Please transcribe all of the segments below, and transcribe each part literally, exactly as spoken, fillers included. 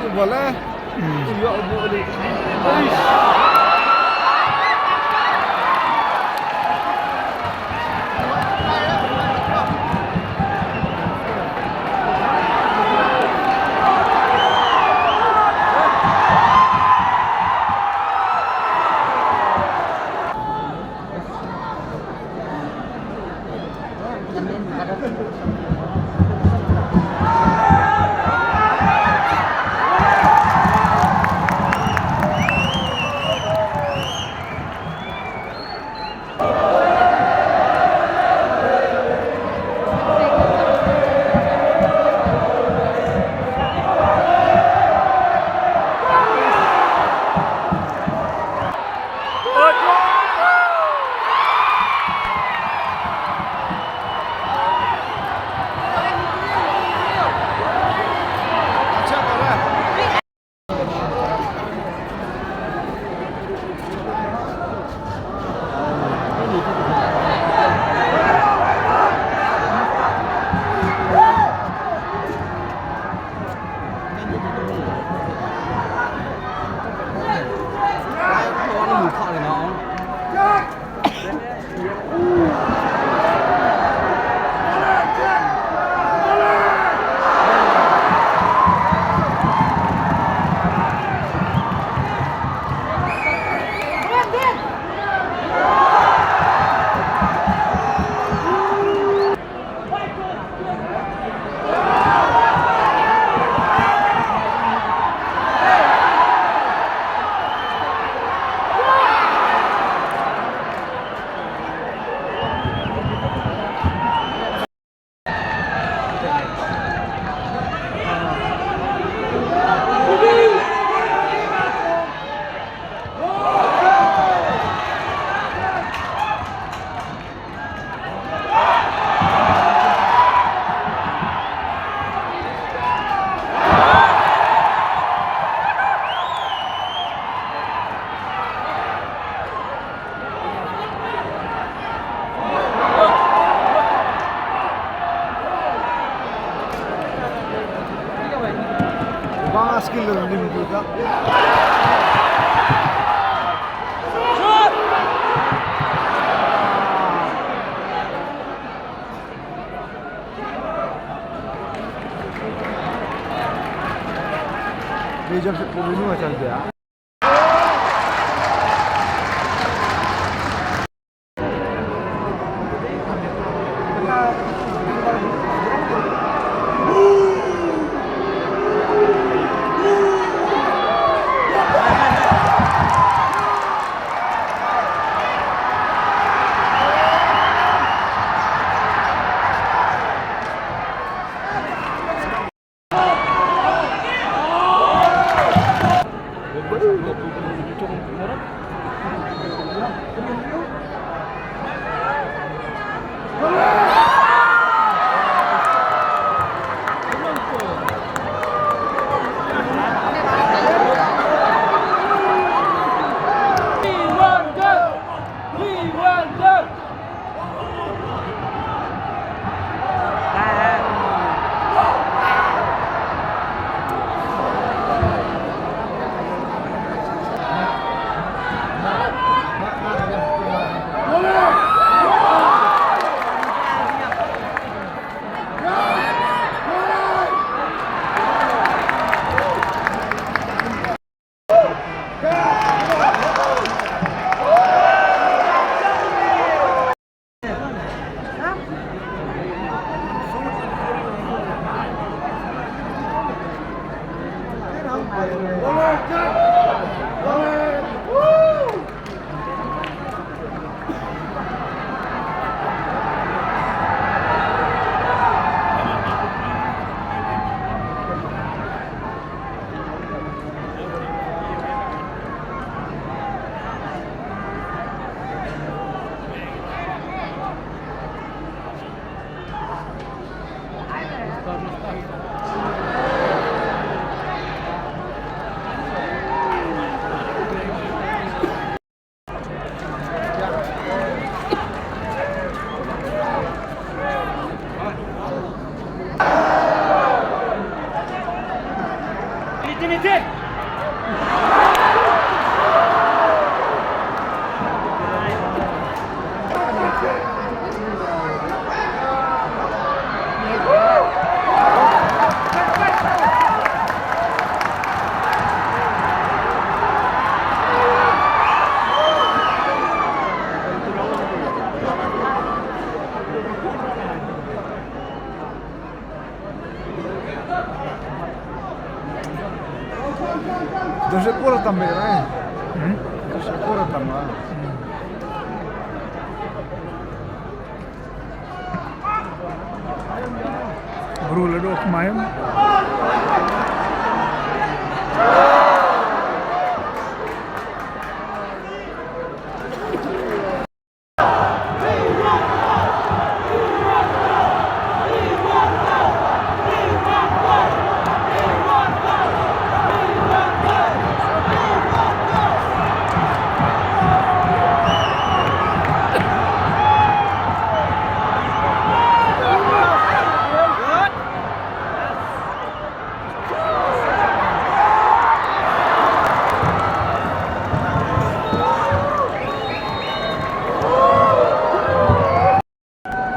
Voilà. Ba skill la nim tu ta. Ni jam sepuluh ni macam dia. Doshepur tam be rai. Hmm? Doshepur tam ba. Bru la dok mayam.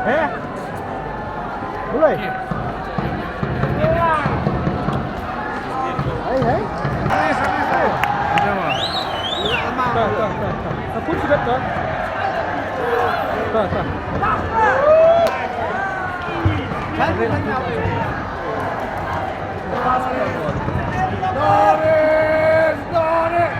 Eh? Mulai? Hai, hai. Tah, tah, tah, tah. Takut sudah, tah. Tah, tah. Doris, Doris.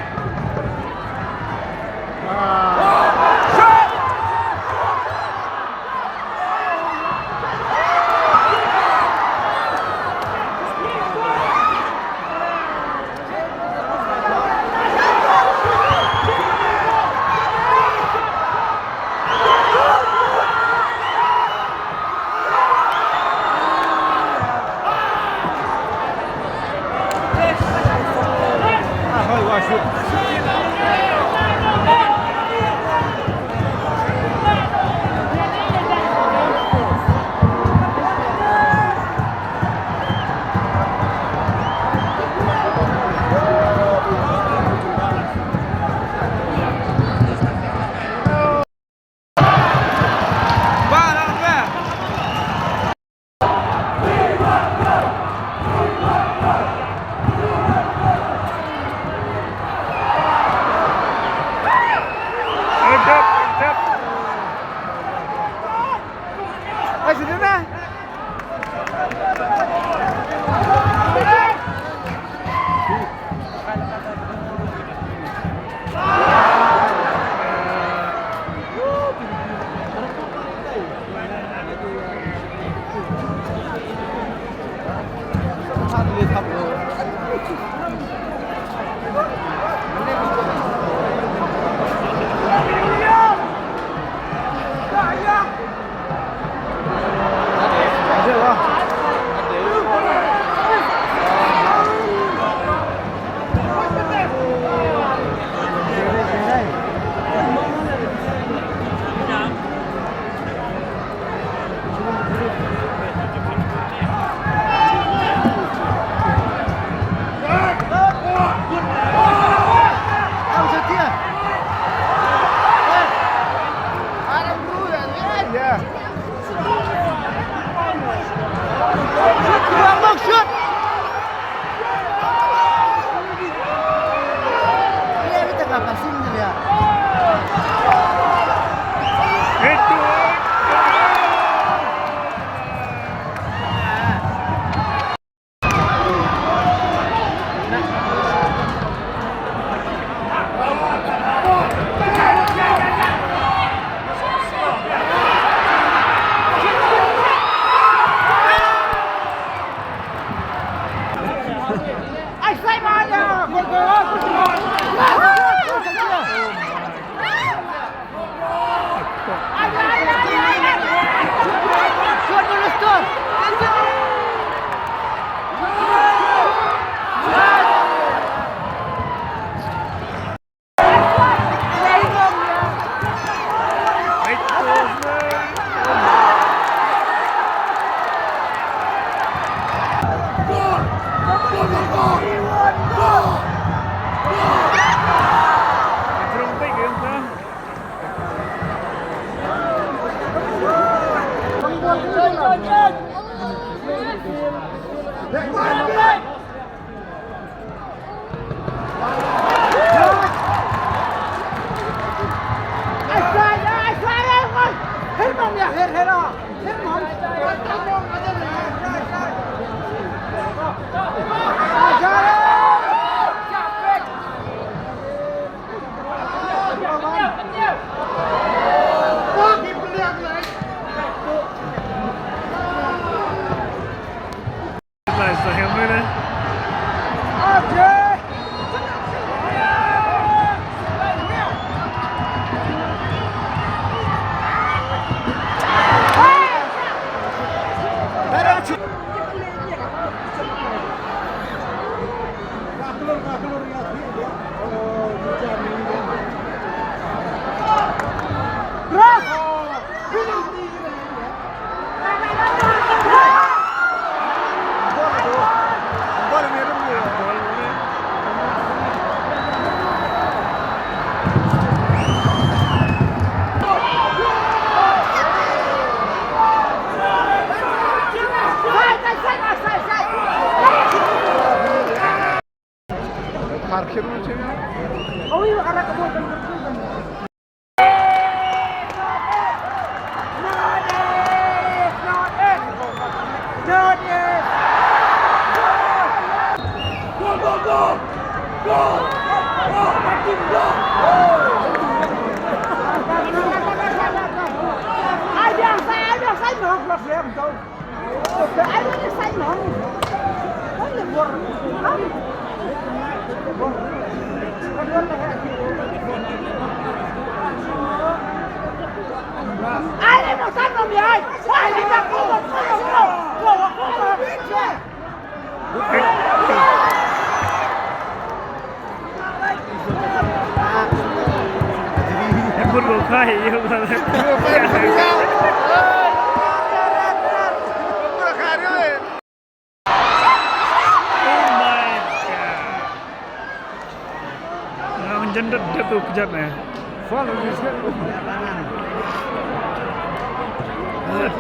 Nga jendot dep tu kejap eh.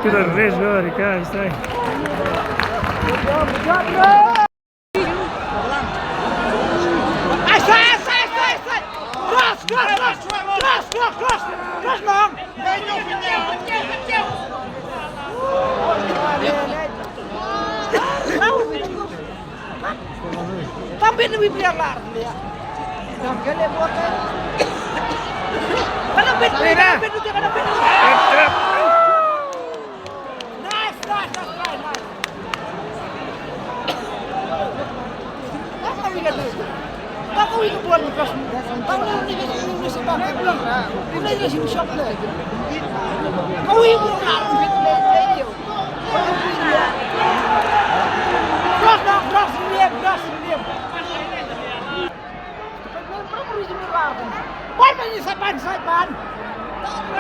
Kita race dulu di kai sai. Tam bit na wi pria lar. Tam ke le buat. Kana bit, kana bit, kana bit. Nice, nice, nice, nice, nice. That's how we get this. That's how we get one. That's how we get this. That's how we get this. That's how we get this. Cross, cross, cross, medium, cross, medium. Wan ban ïa sait ban, sait ban.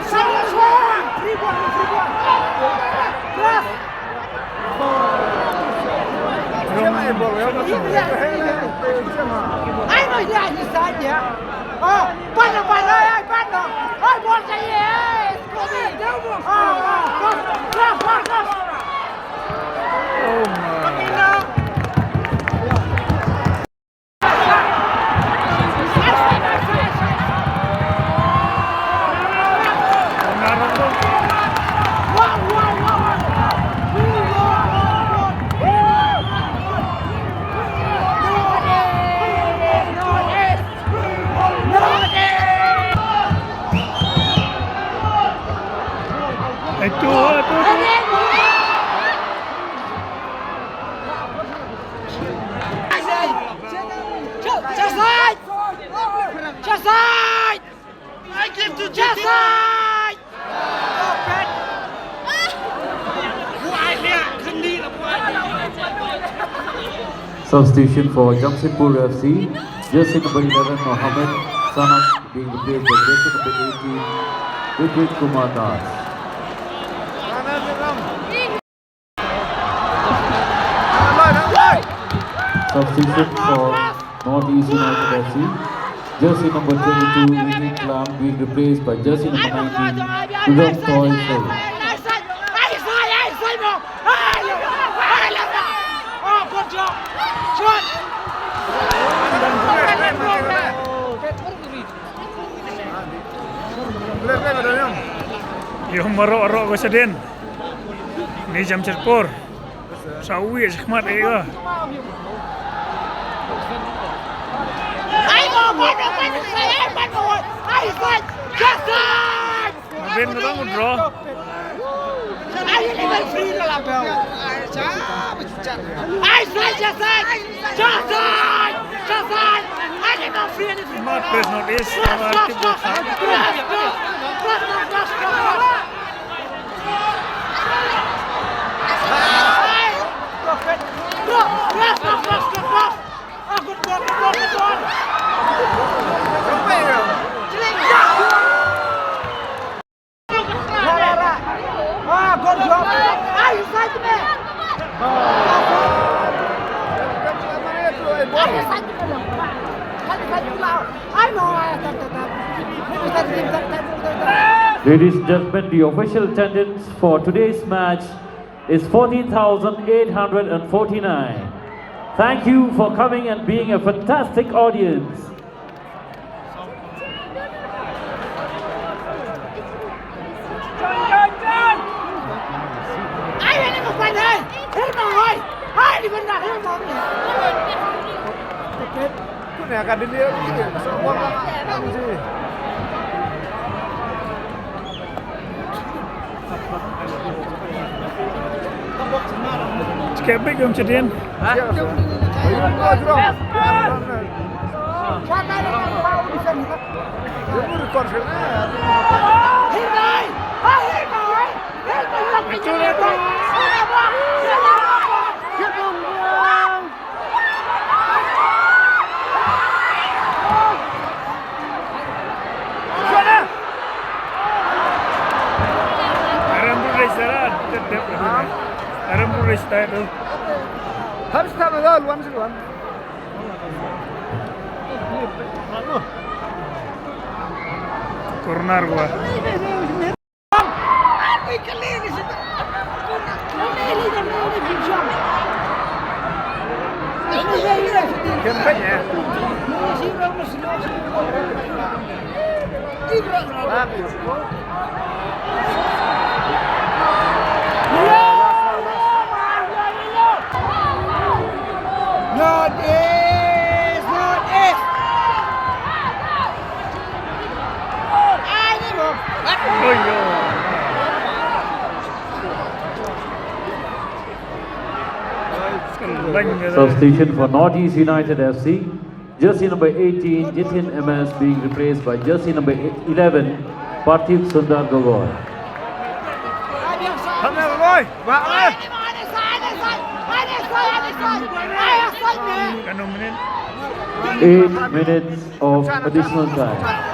Sait ban. Free ball, free ball. Cross. Ai, no, ya, ya, ya. Oh, ban, ban, ai, ai, ban. Ai, ball chahiye, ai. Oh, oh, cross, cross, cross, cross. Oh my. Just side! Just side! I give to Jesse! Substitution for Jamshedpur F C, jersey number eleven, Mohammed, Sanak, being replaced by jersey number eighteen, Vivek Kumar Das. Substitution for Northeast United F C. Jersey number twenty-two, Ricky Klam, being replaced by jersey number nineteen, Rudolph Toy Soi. Ïoh marok arok ko shadien. Ni Jamshedpur. Sawi shikmat ega. Mabin ka dang draw. Mat pes not is sama tip bol. Ladies and gentlemen, the official attendance for today's match is fourteen thousand eight hundred and forty-nine. Thank you for coming and being a fantastic audience. Skep bik kum chadien. Aram bru rei sara, tep tep. Aram bru rei sara tu. Harus tak ada luan seluan. Corner gua. North East, North East. Substitution for Northeast United F C. Jersey number eighteen, Jitin M S, being replaced by jersey number eleven, Parthiv Sundar Gogoi. Eight minutes of additional time.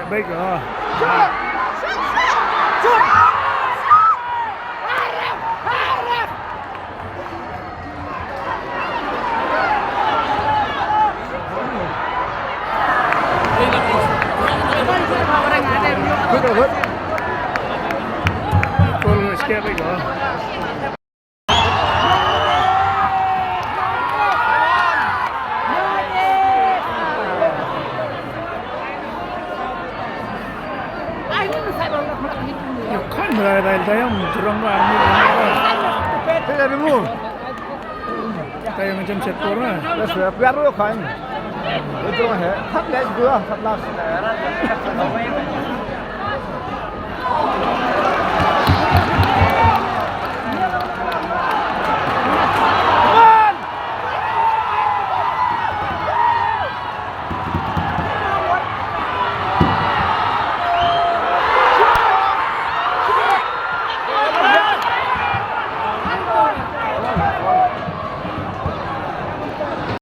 Baik, oh. Good, good. Goal skia baik, oh. Kan rai rai dayang jurang ba army. Tidak ada mu. Dayang macam set pora. Biar dulu kan. Itu mah ya. Thap leh dua, thap last.